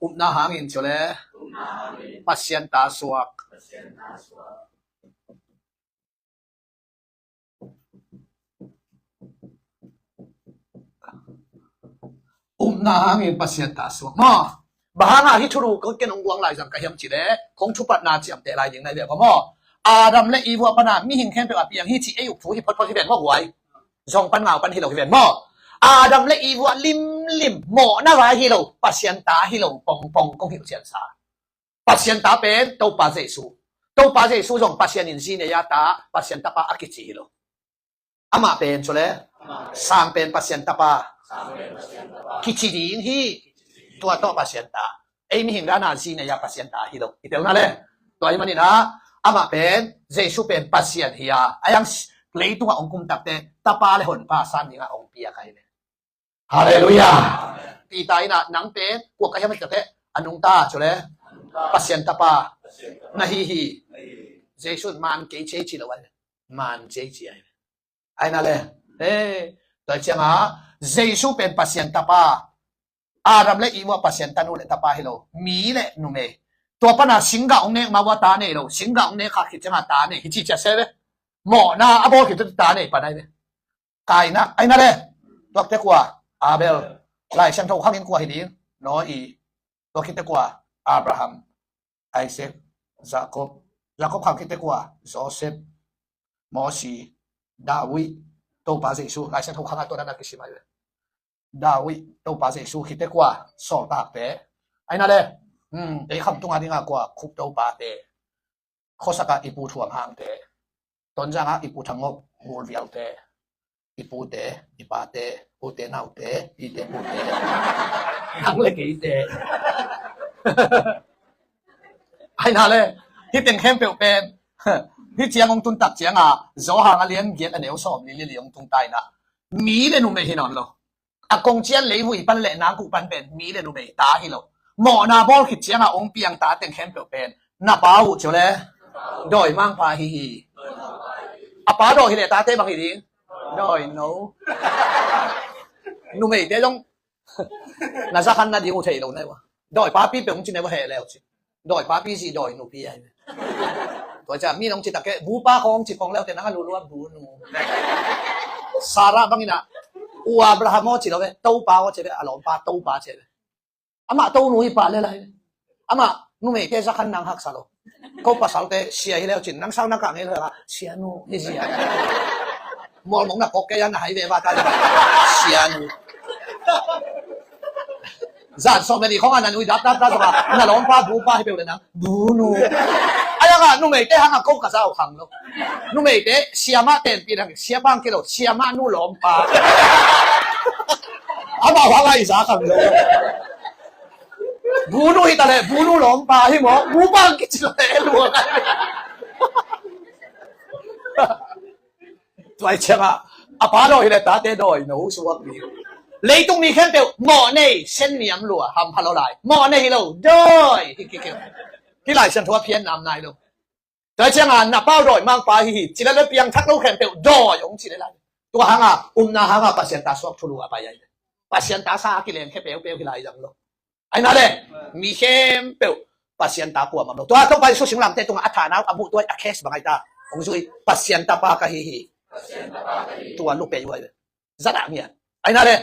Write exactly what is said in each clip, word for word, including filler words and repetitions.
Upna hangin cu le Pasian ta suak. Upna hangin Pasian ta suak maw? Bang hangah hih thulu ko ken hong guang lai zang ka hiam cih leh, kong thupatna ciamteh lai ding na hi ve maw? Adam le Eve pana mihing khempeuh a piang hi cih ei uk thu hi photphot hi ven maw guai? Zong pan ngau pan hi lo hi ven maw? Adam le Eve limlim mawhna vai hi lo, Pasian ta hi lo pongpong kong hilh ciansa. Pasian ta pen Topa Jesu. Topa Jesu zong Pasian in zi nei a ta, Pasian tapa a kici hi lo. Amah pen cu le sang pen Pasian tapa kici ding hi. Tua tawh Pasian ta. Ei mihing dana zi nei a Pasian ta hi lo. I telna le tua hi maninah amah pen Jesu pen Pasian hi a, a yang leitungah hong kum takte tapa le honpa san dingah hong piak ahi ve. Halleluiah. Peter inah nang pen kua ka hiam a takte a nungta cu le Pasian tapa na hi hi. Jesu in man kei cei ci lo ai. Man cei ci ai. Ai na le. He. Tua cianga Jesu pen Pasian tapa. Adam le Eve Pasian tanu le tapa hi lo. Mi le numei. Tua pana singgah hong nek ma ua ta nei lo. Singgah hong nek kha khit cianga ta nei. Hi ci cia se ve. Mawhna a bawl khit ta nei pan ai ve. Kaina, aina le. Tuakte kua, Abel. Lai Siangtho khangin kua hi ding? Noah. Tuakhite kua, Abraham, Isaac, Jacob. Jacob khangkite kua, Joseph, Mosi, David, Topa Jesu. Lai Siangtho khanga tua dana kisim ai ve. David, Topa Jesu khite kua, sawltakte. Aina le. Hmm, ei kham tunga dinga kua, khup topate. Khuasakah i pu Thuam Hangte, Tonzangah i pu Thang Ngok, Gul Vialte, i pute, i pate, ute naute, ite pute, nang le keite. Aina le, hih teng khempeuh pen hih ciang hong tun tak cianga Johan a lian giat a neu sawm li li li hong tung ta inah mi le numei hi nawn lo. A kong cian leivui pan le nangkuh pan pen mi le numei ta hi lo. Mawhna bawl khit cianga hong piang ta teng khempeuh pen na pa uh cio le dawimangpa hi hi. A pa dawi hi le tate bang hi ding? Dawi no. Numeite zong na zakhan na ding uh thei lo na uh a. Dawi papi pe hong ci na uh a heh leu ci. Dawi papi zi dawi nupi ai. Tua cia mi nong ci tak ke bupa khong ci khong leu te nang a lulua bunu. Sarah bangin a u Abraham aw ci lo ve, Topa aw ci ve, a lawmpa Topa ci ve. Amah tonu hi pa le lai. Amah numeite zakhan nang haksa lo. Ko pasalte sia hi leu cin nang sau na kang hi leu la sianu hi zia. Mawlmong na kok kei a na hai ve va ta sianu. Zan sawm le ni khong a na nui dap dap dap zong a na lawmpa bupa hi peuh le nang bunu. A yang a numeite hang a ko ka zau khang lo. Numeite siamah tenpi dang siapa ang kilo siamah nu lawmpa. Amah hang a i za khang lo. Bunu hi ta le bunu lawmpa hi maw bupa ang kici lo le luang. Tuai ciangah a pa dawi hi le tate dawi no suak ni. Leitung mi khempeuh mawh nei sen niam lua hampha lo lai. Mawh nei hi lo dawi hi kikeu. Hi lai sian thua phian nam nai lo. Tuai ciangah na pau dawi mangpa hi hi ci le le piangthak lo khempeuh dawi hong ci le lai. Tua hanga umna hanga Pasian ta suak thulu a pai ai. Pasian ta sa a kileng khe peupeu hi lai zang lo. Aina le mi khempeuh Pasian ta kuamah lo. Tua Topa Jesu singlamte tungah a thanau a buh tuai a case bang ai ta hong zui Pasian tapa ka hi hi. Tua lupei uai ve. Zadah ngian. Aina le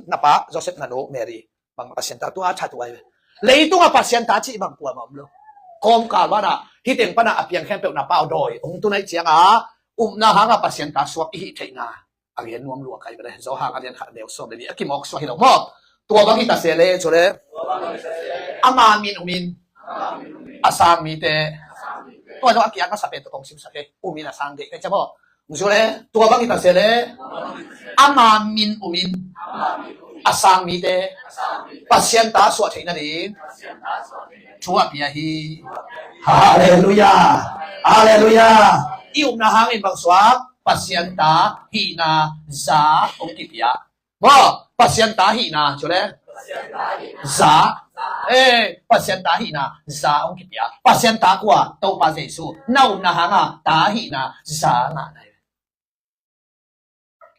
na pa Joseph na nu Mary bang Pasian ta tua a that uai ve. Leitungah Pasian ta cih bang kuamah om lo. Kawmkal banah hiteng panah a piang khempeuh na pau dawi hong tunai ciangah umna hangah Pasian ta suak i hih theihna a gen nuam lua kai bele Johan a lian khat neu sawm le li a kimawk suak hi lo maw? Tua bang hi ta se le cu le ama min umin a sang mite tua zong a kiak masa pen tua kong simsak hi umin a sang deh kai ca maw? Cu le tua bang hi ta se le ama min umin a sang mite Pasian ta suah theih nading thu a pia hi. Halleluiah. Halleluiah. I upna hangin bang suak Pasian ta hihna za hong kipia. Maw Pasian ta hihna cu le za. Eh, Pasian ta hihna za hong kipia. Pasian ta kua Topa Jesu na upna hanga ta hihna za ngah nai.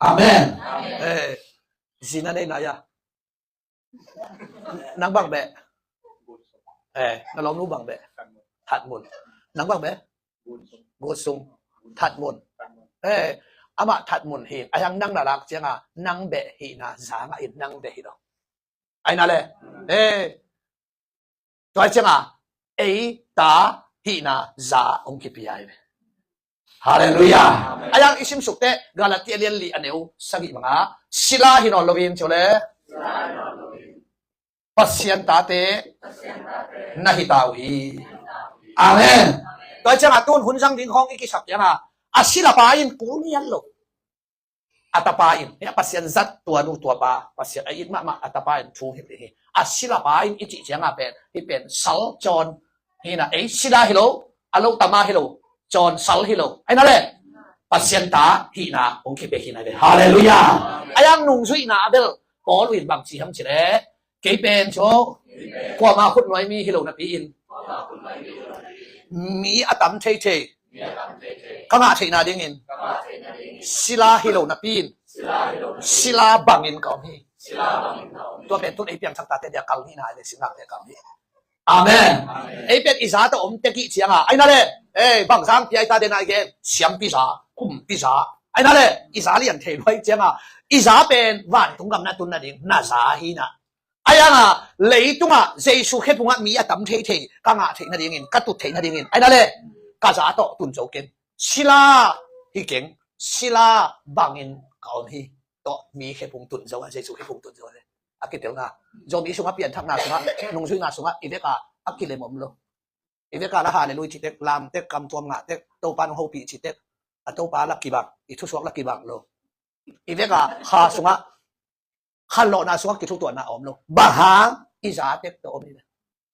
Amen. Eh, zina nei nai a nang bang beh Eh, na lawmnu bang beh? That Mun. Nang bang beh? Gut Sung. That Mun. Eh, amah That Mun hi. A hiang nang na lak cianga nang beh hihna za ngah in, nang beh hi lo. Ai na le. Eh, tua cianga ei ta hihna za hong kipia hi ve. Halleluiah. A hiang i simsuk teh Galatia lian li a neu sagih bangah sila hi nawn loin, ci le Pasian tate na hi ta uh hi. Amen. Tua cianga tun hun zang ding khawng i kisap cianga a silapa in kul ngiat lo. A tapa in, hia Pasian zat tua nu tua pa, Pasian a it mahmah a tapa in thu hilh ding hi. A silapa in i cih cianga pen, hih pen sal cawn hina, ei sila hi lo, a lo tama hi lo, cawn sal hi lo. Ai na le, Pasian ta hihna hong kipia hina ve. Halleluiah. A hiang nungzuihna a bel Paul in bang ci hiam ci le, kei pen cu kuama khutnuai mi hi lo napi in mi a tam theithei ka ngah theihna dingin sila hi lo napi in sila bangin ka om hi. Tua pen tun ei piangthak tate dia kal nihna le singlamteh kal nih. Amen. Ei pen i za tawh om tek ih cianga ai na le, ei bang zang pia i ta dena i gen, siampi za, kumpi za. Ai na le, i za lian thei luai cianga i za pen vantung gam na tun nading na za hi na. A hianga leitungah Jesu khephungah mi a tam theithei ka ngah theih nadingin, ka tut theih nadingin ai na le, ka za tawh tun zo keng. Sila hi keng, sila bangin ka om hi. Tawh mi khephung tun zo a, Jesu khephung tun zo a, a kitelna Zomi sungah, pianthakna sungah, nungzuihna sungah i veka a kilem om lo. I veka la halleluiah ci tek, lam tek, kamtuam ngah tek, Topa nong hopih ci tek, a Topa la kibang, i thusuak la kibang lo. I veka kha sungah khanlawhna sungah kithutuahna a om lo. Bang hang? I za tek tawh om hi ve.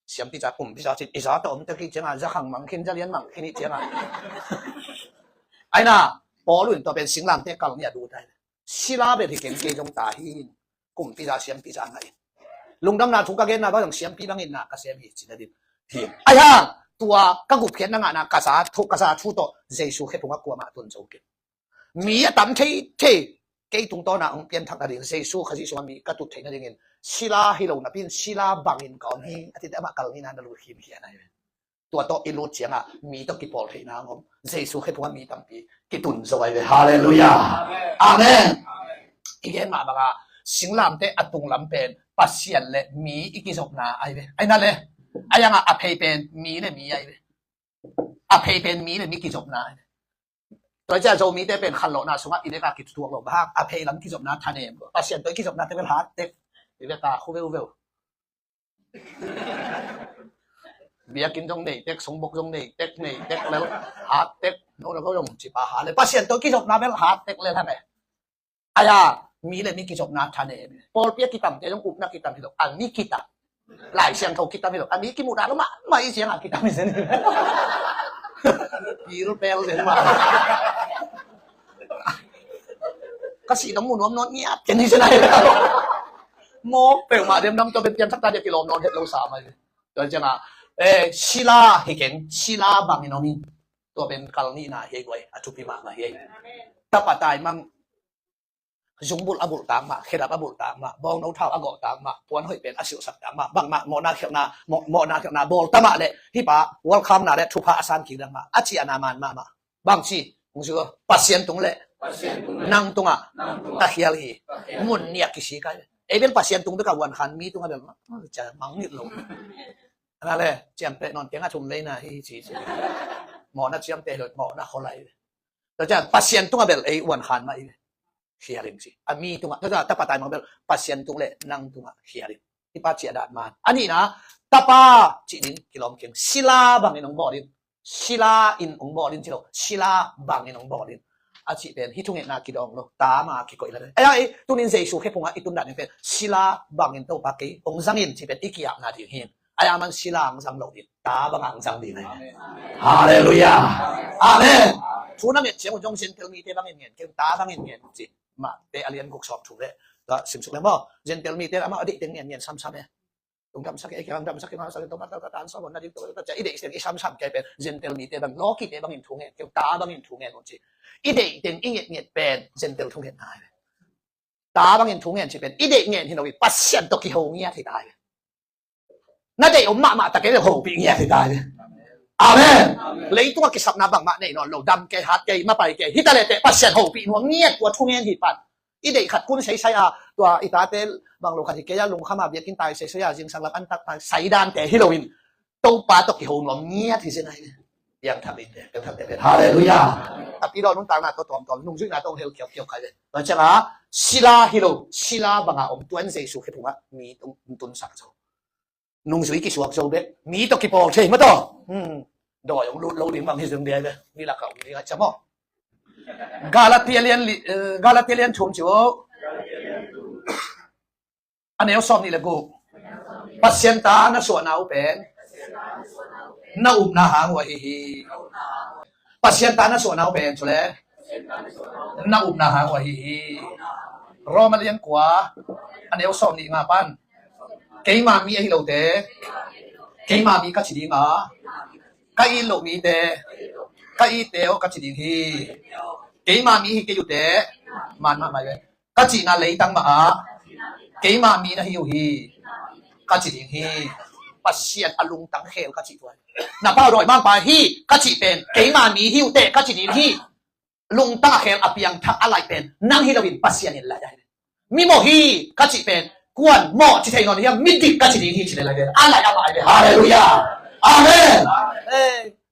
Siampi za, kumpi za cin i za tawh om tek hi cianga za khang mang khin, za lian mang khin hi cianga ai na, Paul in tua pen singlamteh kal nih a lut ai. Sila bel hi keng, kei zong ta hi in, kumpi za siampi za ngah in. Lungdamna thu ka genna bang zong siampi bangin na ka sem hi ci na din hi. Ai hang tua ka gupkhiatna ngahna ka za thu, ka za thu tawh Jesu khephungah kuamah tun zo keng. Mi a tam theithei kei tungtawna hong pianthak nading, Jesu Khazih sungah mi ka tut theih nadingin sila hi lo napi in sila bangin ka om hi, a cite amah kal nihna na lut hi, hi a nai ve. Tua tawh i lut ciangah mi tawh kipawl theihna hong om, Jesu khephungah mi tampi kitun zo ai ve. Halleluiah. Amen. I gen mah bangah singlamteh a tunglam pen Pasian le mi i kizopna ai ve. Ai na le, a hiangah a phei pen mi le mi ai ve. A phei pen mi le mi kizopna ai ve. Tua ciah Zomite pen khanlawhna sungah i veka kituak lo, bang hang? A phei lam kizopna thanem lo. Pasian tawh i kizopna te bel hat tek, i veka khu veuveu. Biakinn zong nei tek, songbok zong nei tek, nei tek lel, hat tek, no lo zong cipa hat le. Pasian tawh kizopna bel hat tek lel hang e. Aya, mi le mi kizopna thanem. Pawlpi a kitamte zong upna kitam hi lo, a mi kitam. Lai Siangtho kitam hi lo, a mi kimuhna lo mahmah i ciangah kitam hi zen. Pil pel zen mah. Ka sih nong mu nuam nawn ngiat ken hi zen ahi. Mawk peuhmah dem dam tua pen pianthak ta dia kilawm nawn het lo sa mai. Tua ciangah, eh, sila hi keng, sila bangin om in. Tua pen kal nihna hi guai, a thupi mahmah hi. Tapa taimang, zungbulh a bulh tak mah, khedap a bulh tak mah, bawngno thau a gawh tak mah, puan hoih pen a silhsak tak mah, bangmah mawhna khialhna, mawh-, mawhna khialhna bawl ta mah leh, hih pa welcome na le thupha a san kik tak mah, a ciahna man mahmah. Bang ci, hong ci uh, Pasian tung le nang tungah ka khial hi. Mun nih a kisik ai. Ei bel Pasian tung bek a vuan khan mi tungah bel mah, cia mang nit lo. Ana le, ciampeh nawn keng a thum veina hi ci ci. Mawhna ciamteh lo, mawhna kholai. Tua ciang Pasian tungah bel ei vuan khan mah hi ve. Khial in ci. A mi tungah, tua ciang tapa taimang bel Pasian tung le nang tungah khial in. Hih pa ciah dan man. A nihna, tapa cih ding kilawm keng. Sila bangin hong bawl in. Sila in hong bawl in ci lo. Sila bangin hong bawl in. A cih pen hih thungetna kidawng lo. Ta ma kikoih la. Ai, ai, tunin Jesu khephungah i tun dan ding pen sila bangin Topa kei hong zang in cih pen i ki-apna ding hi. Ai, a man sila hong zang lo ding, ta bangah hong zang ding hi. Halleluiah. Amen. Thu na nget ciang uh zong Gentile mite bangin ngen keng, ta bangin ngen uh ci. Mate a lian guk sawm thum le, tua simsuk leng maw. Gentile mite amah a deih teng ngen ngen samsam e. Tung damsak e, kiang damsak e, masa le toma ta ta tan sawm na ding tua ta cia i deih teng i samsam kei pen Gentile mite bang, lawkite bangin thu ngen keng, ta bangin thu ngen uh ci. I deih teng i nget nget pen Gentile thungetna hi. Ta bangin thu ngen ci pen i deih ngen hi lo hi, Pasian tawh kiho ngiat hi ta hi. Na deih om mahmah ta kei le hopih ngiat hi ta hi. Amen. Leitung a kisapna bangmah nei nawn lo, dam kei, hat kei, mapai kei, hi ta le teh Pasian hopih nuam ngiat, tua thungen hi pan. I deih khat kun seisai a, tua i tate bang lo khat hi kei a, lungkham a biakinn tai seisai a, zingsang lam an tak tai sai dante hi loin, Topa tawh kiho nuam ngiat hi zen ahi. Piangthak in te, piangthak te, halleluiah. Tapi daw nuntakna tawh tawmtawm, nungzuihna tawh hong hel kiaukiau khai ve. Tua ciangah sila hi lo, sila banga om tuan Jesu khe phungah mi tung tunsak zo. Nungzui kisuak zo bek, mi tawh kipawl thei mah tawh. Hmm. Dawi hong lut lo ding bang hi zong dia ve. Mi lakah om ding a cam aw. Galatia lian li, eh, Galatia lian thum ci aw. A neu sawm nih le guk. Pasian ta na suahna uh pen na upna hang uh ahi hi. Pasian ta na suahna uh pen cu le na upna hang uh ahi hi. Roma lian kua, a neu sawm nih nga pan. Keima mi ahi lote, keima mi ka ci ding a, ka it loh mite, ka itte aw ka ci ding hi. Keima mi hi kei uhte, man mahmah ve. Ka cihna leitang mah ah keima mi na hi uh hi, ka ci ding hi. Pasian a lungtang khel ka cih tuan. Na pau dawi mangpa hi ka cih pen keima mi hi uh teh ka ci ding hi. Lungtang a khel a piangthak a laih pen nang hi loin Pasian in laih ahi. Mi mawh hi ka cih pen kuan mawh ci thei nawn hiam, mi dik ka ci ding hi ci le laih pen a laih amah ahi ve. Halleluiah. Amen.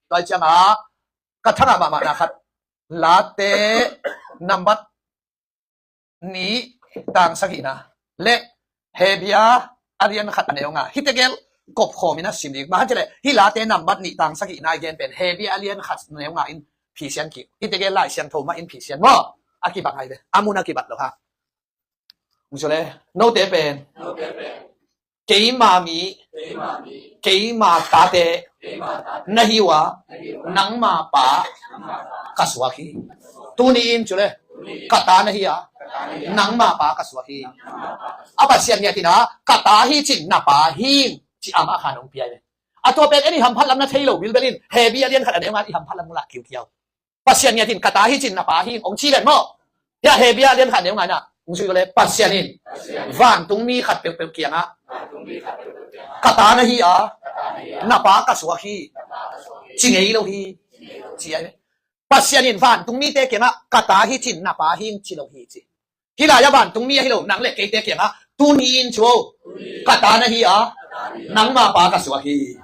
Tua ciangah ka thangah mahmahna khat, Late nambat nih tang sagihna le Hebia a lian khat a neu nga. Hih tegel kopkhawm in a sim ding. Bang hang ci le hih Late nambat nih tang sagihna i gen pen Hebia a lian khat a neu nga in phisian kik. Hih tegel Lai Siangtho mah in phisian maw? A kibang ahi ve. A mun a kibat lo ha. Hong ci le note pen keima mi, keima tate na hi uh a, nangma pa ka suak hi. Tuni in cu le ka ta na hi a, nangma pa ka suak hi. A Pasian ngiat in a, ka ta hi cin na pa hing ci amah khan hong pia hi. A tua pen en i hamphat lam na thei lo bilbel in Hebia lian khat a neu nga in i hamphat lam hong lak kiukiau. Pasian ngiat in ka ta hi cin na pa hing hong ci len maw? Hiah Hebia lian khat neu nga in ah hong zui le Pasian in vantungmi khat peuhpeuh kiangah ka ta na hi a, na pa ka suak hi ci ngei lo hi ci a. Pasian in vantungmite kiangah ka ta hi cin na pa hing ci lo hi ci. Hih lai-ah vantungmi ahi lo nang le keite kiangah tuni in cu ka ta na hi a, nangma pa ka suak hi.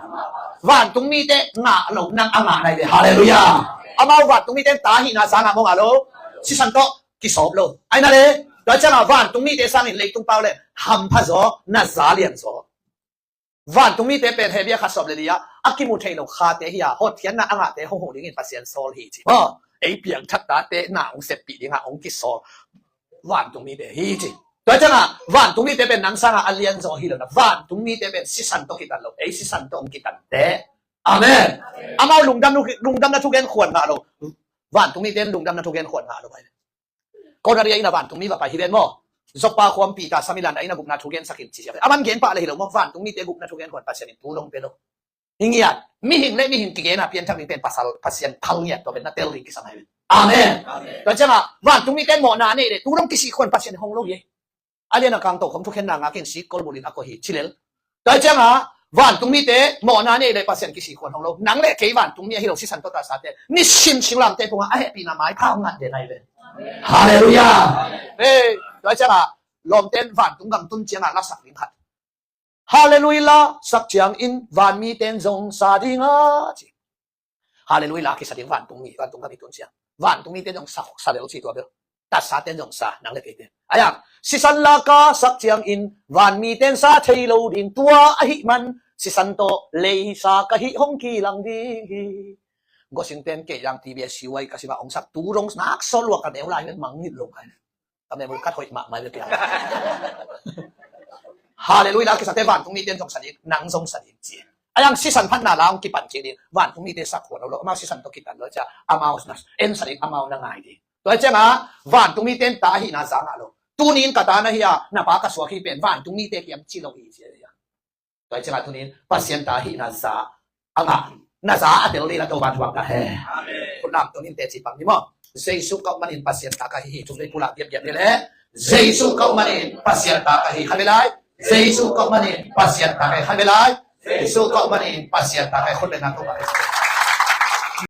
Vantungmite ngah lo nang a ngah nai ve. Halleluiah. Amau vantungmite ta hihna sangah maw ngah lo, sisan tawh kisawp lo. Aina le tua ciangah vantungmite sangin leitung pau le hampha zaw, na za lian zaw. Vantungmite pen Hebia khat sawm le li-ah a kimu thei lo khate hi a, hotkhiatna a ngahte hong huh dingin Pasian sawl hi ci. Aw, ei piangthat tate na hong seppih dingah hong kisawl vantungmite hi ci. Tua ciangah vantungmite pen nang sangah a lianzaw hi lo na, vantungmite pen sisan tawh kitan lo, ei sisan tawh hong kitante. Amen. Amau lungdam, lungdamna thugen khuan ngah lo. Vantungmite lungdamna thugen khuan ngah lo. Kawlghat ria inn a vantungmi va pai hi ven maw? Joppa khuam Peter samilan a inn a gupna thu gensak in ci sia. A man gen pah le hi lo maw? Vantungmite gupna thu gen khuan Pasian in tu dong pe lo. Hi ngiat, mihing le mihing kigen a pianthak ding pen pasal Pasian phal ngiat tua pen na tel ding kisam hai ven. Amen. Tua ciangah vantungmite mawhna nei le tu dong kisih khuan Pasian hong lo hi. A lian a kangto khong thukhenna ngak in sik kolbulh in a ko hi ci lel. Tua ciangah vantungmite mawhna nei le Pasian kisih khuan hong lo. Nang le kei vantungmi ahi lo sisan tawh tasate nisim singlamte tungah a hehpihna maipha hong ngat den ahi ve. Halleluiah. Hei, tua ciangah lawmten vantung gam tun ciangah lasak ding khat. Halleluiah lasak ciangin vanmiten zong sa ding a ci. Halleluiah la kisa ding vantungmi, vantung gam i tun ciang. Vantungmite zong sa, sa bel ci tua bel. Tasaten zong sa, nang le keite. Ayang, sisan la ka sak ciangin vanmiten sa thei lo ding tua ahih man sisan tawh leisa ka hih hong kilang ding hi. Gosingten kei yang T B S C Y ka sima hong sak tu dong nak sawl lua ka neu lai mangngilh lo kai. Ka memul kat hoih mahmah ve piang. Halleluiah la kisate vantungmiten zong sa ding, nang zong sa ding ci. Ayang sisan phatna la hong kipan kik ding, vantungmite sak khuan lo lo, amau sisan tawh kitan lo cia, amau na en sa ding, amau na ngai ding. Tua ciangah vantungmiten ta ahihna za ngah lo. Tuni in ka ta na hi a, na pa ka suak hi pen vantungmite kiang ci lo hi ci a. Tua ciangah tuni in Pasian ta ahihna za a ngah, na za a tel ding la Topan thuak ta hen. Khutlam tuni in teci pang ni maw? Jesu ka uh manin Pasian ta ka hi hi. Tung dei pulak biapbiap ni le Jesu ka uh manin Pasian ta ka hi. Khat ve lai. Jesu ka uh manin Pasian ta ka hi. Khat ve lai. Jesu tawh manin Pasian ta kai khut le na tawh manin.